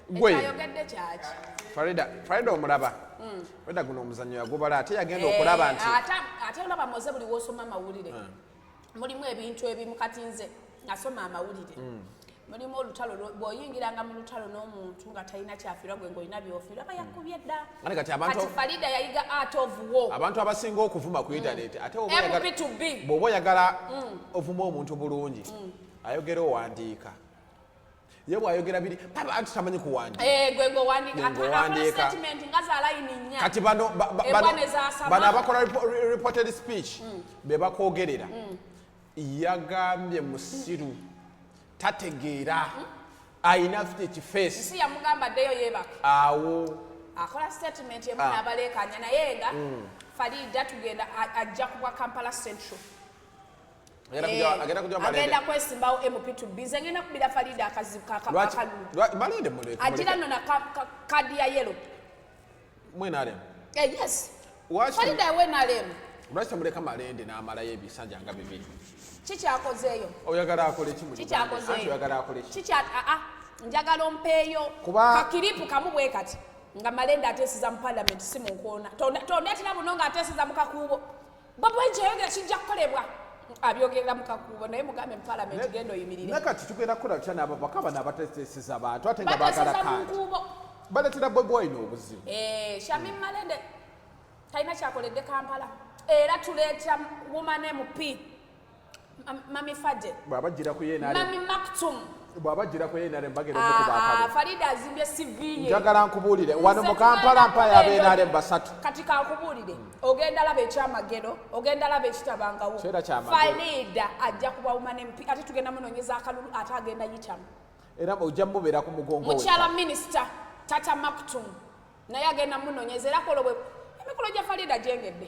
Gwe Ekyayogedde kyaki? Farida, Farida omulaba. Farida guno omuzannyo yagubala, ate yagenda okulaba nti Eh, ate olaba moze, buli wosoma amawulire mulimu ebintu ebimu. Kati nze nasoma amawulire, mulimu olutalo bw'oyingiranga mu lutalo n'omuntu nga talina kyafiirwa, gwe ng'olina byofiirwa, aba yakubye dda. Ate kati abantu Kati Farida yayiga art of war. Abantu abasinga okuvuma ku internet, ate bw'oba MP to B. Bw'oba oyagala ovuma omuntu bulungi, ayogera owandiika. Ye bw'ayogera biri paba anti tamanyi kuwandiika. Eh, gwe ng'owandiika. Gwe ng'owandiika. Akola statement nga za layini nnya. Kati bano Embwa bano ne zaasama. Bano abakola reported speech be bakwogerera. Yagambye musiru, tategeera, ayina ekifeesi. Nsi yamugamba addeyo yeebake. Awo. Akola statement emu n'abaleekanya, naye nga Farida tugenda ajja kubwa Kampala Central. Agenda kujja Malende. Agenda kwesimbawo MP to B. Nze ngenda kubira Farida akazibu akalulu. Malende muleke. Agira nno na kadi ya yellow. Mwenarem. Eh, yes, Farida wenalem. Lwaki temuleka Malende n'amalayo ebisanja nga bibiri? Kikyakozeeyo. Oyagala akole ki mu Uganda? Kikyakozeeyo. Anti oyagala akole ki? Kikya aa njagala ompeeyo kakiripu kamu bwe kati nga Malende ateeseza mu parliament, si mu nkoona. Tondeetera buno ng'ateeseza mu kakuubo. Bobi Wine kyeyogera kijja kukolebwa, abyogerera mu kakuubo, naye mugambe mu parliament genda oyimirire. Nakati tugenda kukola tutya n'ababaka bano abateeseza abantu ate nga baagala Bateeseza mu kaadi? nkuubo. Baleetera Bobi Wine obuzibu. Eh, Shamim Malende talina kyakoledde Kampala, era tuleeta woman MP Mami Fadde. Bw'abajjira ku Mami NRM, Maktum. bw'abajjira ku NRM bagenda omukuba akalulu. Farida azimbye CV ye. Njagala nkubuulire, wano mu Nze Kampala tugenda mpayo kuba ab'NRM basatu. Kati kankubuulire, ogenda laba ekyamagero, ogenda laba ekitabangawo. Kibeera kyamagero. Farida ajja kuba woman MP, ate tugenda munoonyeza akalulu, ate agenda yitamu. Era ojja mubeera ku mugongo we. Mukyala minisita Tata Maktum naye agenda munoonyeza, era kola bwe emikolo gya Farida gyengedde.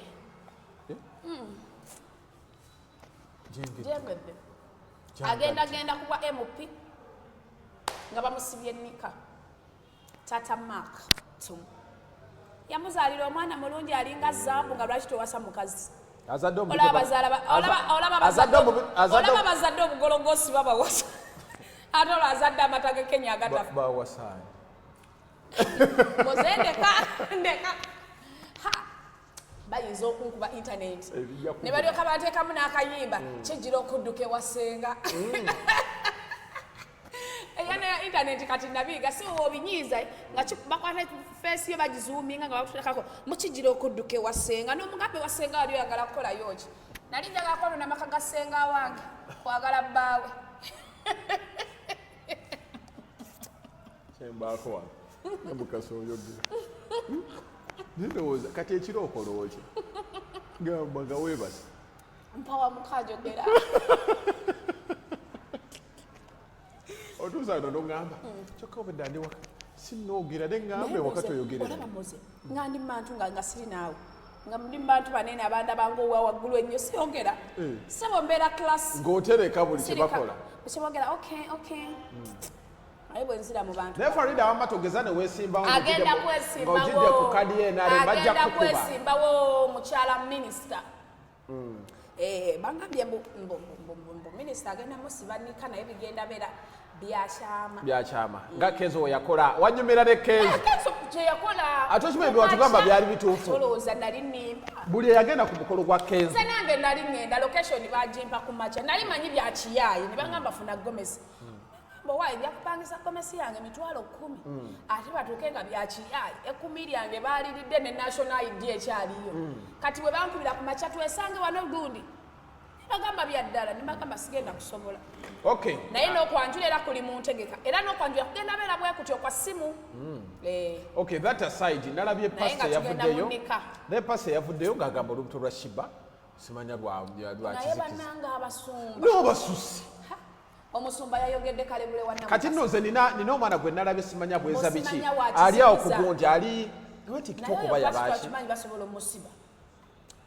Eh? Gyengedde. Gyengedde. Agenda genda kuba MP nga bamusibye nika. Tata Mark Tum yamuzaalira omwana mulungi alinga zambu, nga lwaki tewasa mukazi? Azadde omubi Olaba bazaala olaba azadde azadde olaba bazadde obugologosi babawasa, ate olwo azadde amata ge Kenya agatafa. Bawasaani. Moze, ndeka ndeka. Ha! Bayinza okunkuba internet. Ebijja kuba. Ne balyoka bateekamu n'akayimba kijjira okudduka ewasenga eya neya internet. Kati nabiiga si obinyiiza nga bakwata feesi yo bagizuuminga nga bakuteekako mukijjira okudduka ewasenga n'omugambe wasenga wali oyagala kukolayo ki? Nali njagala kwonona amaka ga ssenga wange kwagala bbaawe. Kyembaako wano Namukasa oyogera, nendowooza kati ekiro okola otya? Gamba nga weebase. Mpawa mukanjogera. Otuusa wano noŋŋamba kyokka obedda ndi waka sinoogera ne ŋŋamba ewaka toyogerera. Olaba Moze, nga ndi mubantu nga siri naawe, nga ndi mubantu banene abandaba ngaowa waggulu ennyo, siyogera. Sebo, mbeera class. Ng'otereka buli kye bakola. Kyebogera, okay. Naye bwe nzira mu bantu Naye Farida, wamma togeza ne weesimbawo. Agenda Ng'ogidde ku kadi ye NRM, bajja agenda kukuba. Kwesimbawo mukyala minisita. Bangambye mbu minisita agenda musibanika, naye bigenda beera byakyama. Byakyama nga Kenzo we yakola, wanyumira ne Kenzo. Kenzo kyeyakola. Ate okimanyi bye watugamba byali bituufu. Olowooza nali nnimba? Buli eyagenda ku mukolo gwa Kenzo. Nze nange nali ŋŋenda, location bagimpa ku makya, nali manyi byakiyaaye, ne bagamba funa gomesi. Ngamba owaaye, byakupangisa gomesi yange 100,000, ate batuuke nga byakiyaaye, 10 lyange baaliridde ne national ID ekyaliyo. Kati bwe bankubira ku makya, twesange wano gundi, ne bagamba bya ddala, ne bagamba sigenda kusobola. Naye n'okwanjula era kuli mu ntegeka, era n'okwanjula kugenda beera bwe kutyo kwa ssimu. Okay, that aside, nalabye Naye pasita nga tugenda yavuddeyo. mu nika. Naye pasita yavuddeyo ng'agamba olubuto lwa Shiba simanya lwa Naye kizikiza. bannanga abasumba. N'obasusi. Ha, omusumba yayogedde kalebule wa Kati nno nze nina omwana gwe nalabye, simanya bweza biki. Osimanya wa Ali awo kizikiza. ku gundi ali oba TikTok oba yabaki. Kimanyi basobola omusiba.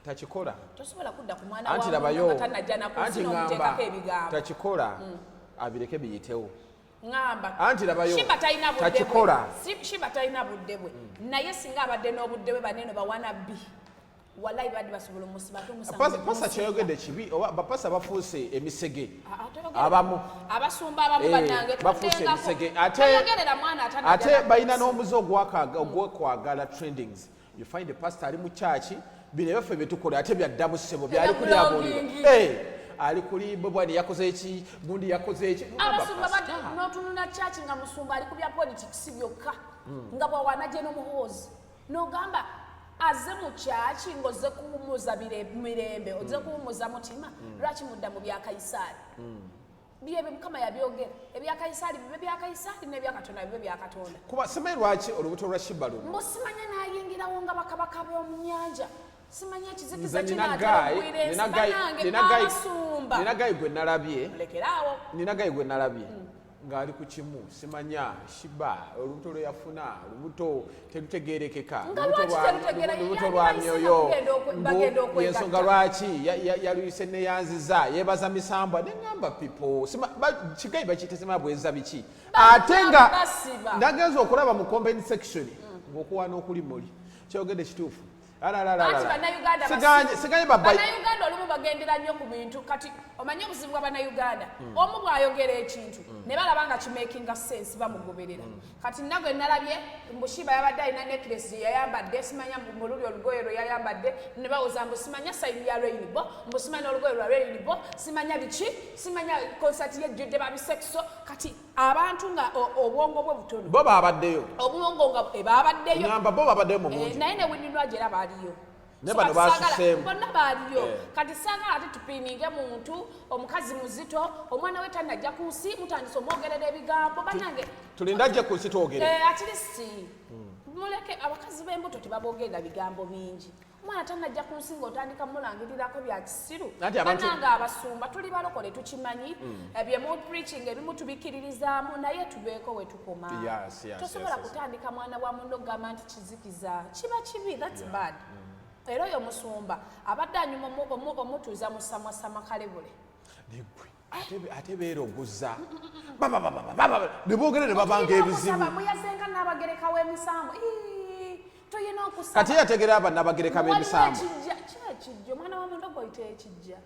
Takikola. Tosobola kudda ku mwana Anti wa labayo munno nga tanajja naku anti nsi ŋŋamba n'omuteekako ebigambo. Takikola, abireke biyitewo. Ŋŋamba Anti labayo, Shiba talina budde bwe. takikola. Shiba talina budde bwe, naye singa abadde n'obudde bwe, banene bawana bbi wallahi badde basobola omusiba, ate omusango ne Pasa gumusinga. Kyeyogedde kibi oba bapasa bafuuse emisege. Ah, ah, toyogera. Abamu. Abasumba abamu bannange Bafuuse tuddengako. emisege. Ate Toyogerera mwana atanajja ate naku balina nsi. n'omuze ogw'okwagala trendings. You find a pastor ali mu kyaki, bino ebyaffe byetukola ate byaddamu ssebo byali Ebya kuli abuulira. blogging. Ali kuli bwani yakoze eki, gundi yakoze eki. Abasumba n'otunula kyaki nga musumba ali ku bya politics byokka, nga bwawana gye n'omuhoozi, n'ogamba aze mu kyaki ng'ozze kuwummuza mirembe, ozze kuwummuza mutima, lwaki mudda mu bya Kayisaali? Byebyo Mukama yabyogera, ebya Kayisaali bibe bya Kayisaali n'ebya Katonda bibe bya Katonda. Kuba simanyi lwaki olubuto lwa Shiba luno. Mbu simanya n'ayingirawo nga bakabaka b'omu nnyanja, simanya ekizikiza Nze nina kinaatera guy okugwira ensi. nina guy Bannange nina guy abasumba, nina guy gwe nalabye. Lekeraawo. Nina guy gwe nalabye ng'ali ku kimu, simanya Shiba olubuto lwe yafuna, olubuto terutegerekeka. Nga Olubuto lwaki terutegeera? Lubuto Yani lwa bayise myoyo. bagenda Mbu okwegatta. yensonga lwaki yaluyise neyanziza yebaza misambwa, neŋŋamba people kigayi bakiyite simanya bweza biki, ate nga basiba. Nagenza okulaba mu comment section ng'okuwaana okuli muli kyogedde kituufu. Anti Bannayuganda Siganye babba. Bannayuganda olumu bagendera nnyo ku bintu. Kati omanye obuzibu bwa Bannayuganda, omu bw'ayogera ekintu ne balaba nga kimakinga sense, bamugoberera. Kati nagwe nalabye mbu Shiba yabadde alina necklace gye yayambadde, simanya mu luli olugoye lwe yayambadde, ne bawoza mbu simanya sayini ya rainbow, mbu simanya olugoye lwa rainbow, simanya biki, simanya concert yejjudde babisekso. Kati abantu nga obwongo bwe butono. Bo babaddeyo. Obwongo nga ebabaddeyo. Ngamba bo babaddeyo mu bungi. Naye ne Winnie Nwagi era baaliyo. Ne So bano kati saagala- basuseemu. Bonna baaliyo. Kati saagala ate tupiininge muntu omukazi muzito, omwana we tannajja ku nsi, mutandise omwogerera ebigambo. Bannange, Tulinde ajje ku nsi twogere. At least muleke abakazi b'embuto tebaboogerera bigambo bingi. Omwana tannajja ku nsi ng'otandika mulangirirako bya kisiru. Anti abantu- Bannange abasumba, tuli balokole, tukimanyi. Bye mu preaching ebimu tubikkiririzaamu, naye tubeeko we tukoma. Tosobola kutandika mwana wa munno okugamba nti kizikiza, kiba kibi, that's bad. Era oyo omusumba abadde anyuma omutuuza mu samwasama kalebule. Negwe ate beerogoza bababababa ne boogera ne babanga ebizibu. Muyazenga n'abagereka w'emisambo. Ii, tuyina okusaba. Kati yategera aba nabagereka Waliwo b'emisambo. Ekijja kiba ekijja, omwana wa mundo gwoyita ekijja.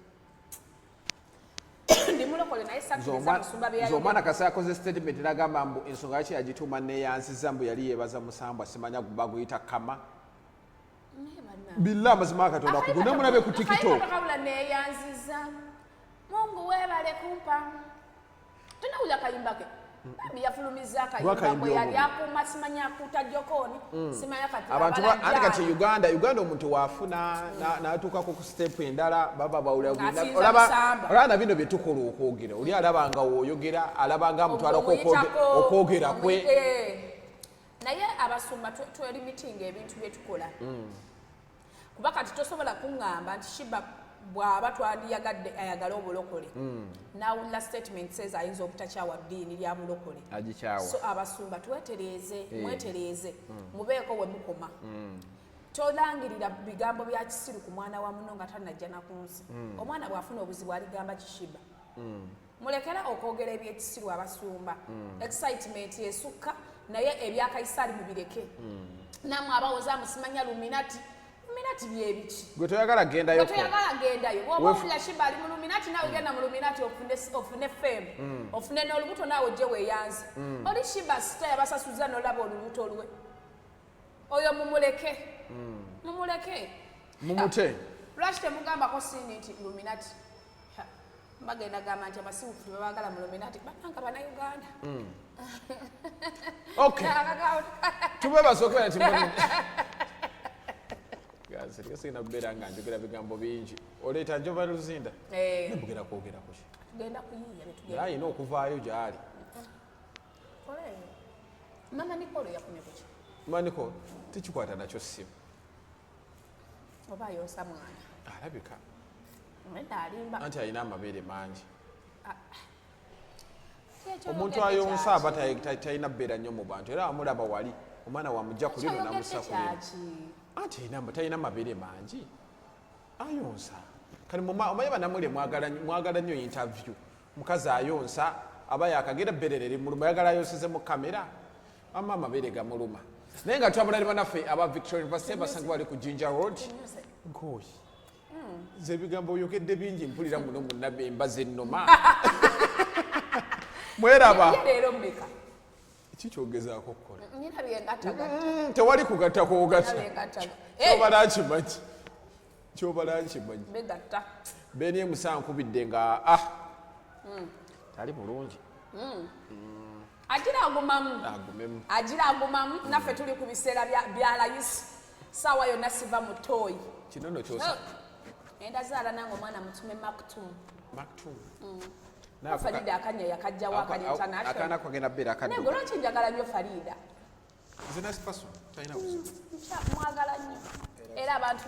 Ndi mulokole, naye Nze sakkiriza musumba nze byeyayogera. Omwana kasa yakoze statement nagamba mbu ensonga yaki yagituuma neyansiza, mbu yali yeebaza musambwa, simanya baguyita kama. Naye bannange. Billa amazima ga Katonda kugu nemulabe ku TikTok. Akayimba kabula neyanziza, Mungu weebale kumpa. Tonawulira kayimba ke? Bambi yafulumiza akayimba Lwakayimbye bwe yali obubi. akuuma simanya akuuta jokooni, simanya kati Abantu anti kati abalajjaali. Uganda omuntu waafuna n'atuukako ku step endala, baba bawulira Ng'asinza olaba musamba. Olaba na bino bye tukola okwogera, oli alaba nga woyogera, alaba nga amutwalako Omuyitako, okwogera kwe. Naye abasumba twelimitinga ebintu bye tukola, kuba kati tosobola kuŋŋamba nti Shiba Bw'aba twandiyagadde ayagale obulokole, n'awulira statement says ayinza obutakyawa ddiini lya bulokole. Agikyawa. So abasumba twetereeze, mwetereeze, mubeeko we mukoma. Tolangirira bigambo bya kisiru ku mwana wa muno nga tannajja na ku nsi. Omwana bw'afuna obuzibu aligamba kishiba. Mulekera okwogera ebyekisiru, abasumba. Excitement esukka, naye ebyakaisaali mubireke. Nammwe abawoza musimanya Illuminati, Illuminati byebiki? Gwe toyagala gendayo. Gwe toyagala gendayo. Bw'oba owulira Shiba ali mu Illuminati, naawe genda mu Illuminati ofune fame, ofune n'olubuto, naawe ojje weeyanze. Oli Shiba sita yabasasuza n'olaba olubuto lwe. Oyo mumuleke, mumuleke. Mumute. Lwaki temugambako siini nti Illuminati? Ha, bagenda gamba nti abasiwufu tebabagala mu Illuminati. Bannanga Bannayuganda. Okay, tubebaza okubeera nti sirina kubeera nga njogera bigambo bingi. Oleeta Njova Luzinda. Eh. Nembugera kwogera kuki? Tugenda kuyiiya betugenda. Era alina okuvaayo gyali. Mama Nicole yafunye kuki? Maniko tekikwata nakyo ssimu. Oba ayonsa mwana? Alabika. Nedda, alimba. Anti alina amabeere mangi. Ekyo Omuntu oyogedde ayonsa kyaki? aba talina bbeera nnyo mu bantu, era amulaba wali omwana wamujja ku lino Ekyo namusa oyogedde ku lino. kyaki? Anti talina mabeere mangi, ayonsa. Kati omanyi bannamwere mwagala nnyo interview. Mukazi ayonsa aba yakagera ebbeere limuluma, ayagala ayonseze mu kamera, ama amabeere gamuluma. Naye nga twabula ne bannaffe aba Victoria University basangibwa bali ku Jinja Road. Nkooyi nze, ebigambo oyogedde bingi, mpulira muno munnabe embazi ennoma mweraba. Ye leero mmeka? Kikyogezaako okukola? Nyina byengattagatta. Tewali kugatta kwogatta. Byengattaga. Kyobala nkimanyi, kyobala nkimanyi. Begatta. Beni emusa nkubidde nga ah tali bulungi. Agira agumamu. Agumemu. Agira agumamu. Naffe tuli ku biseera bya layisi, saawa yonna siva mu ttooyi. Kino no kyosa. Enda zaala nange omwana mutume Maktum. Maktum. Farida akanya yakajjawo akali Akaana international. kagenda beera Naye gwe akadduka. lwaki njagala nnyo Farida? Nze nice person, talina buzibu. Mwagala nnyo era abantu.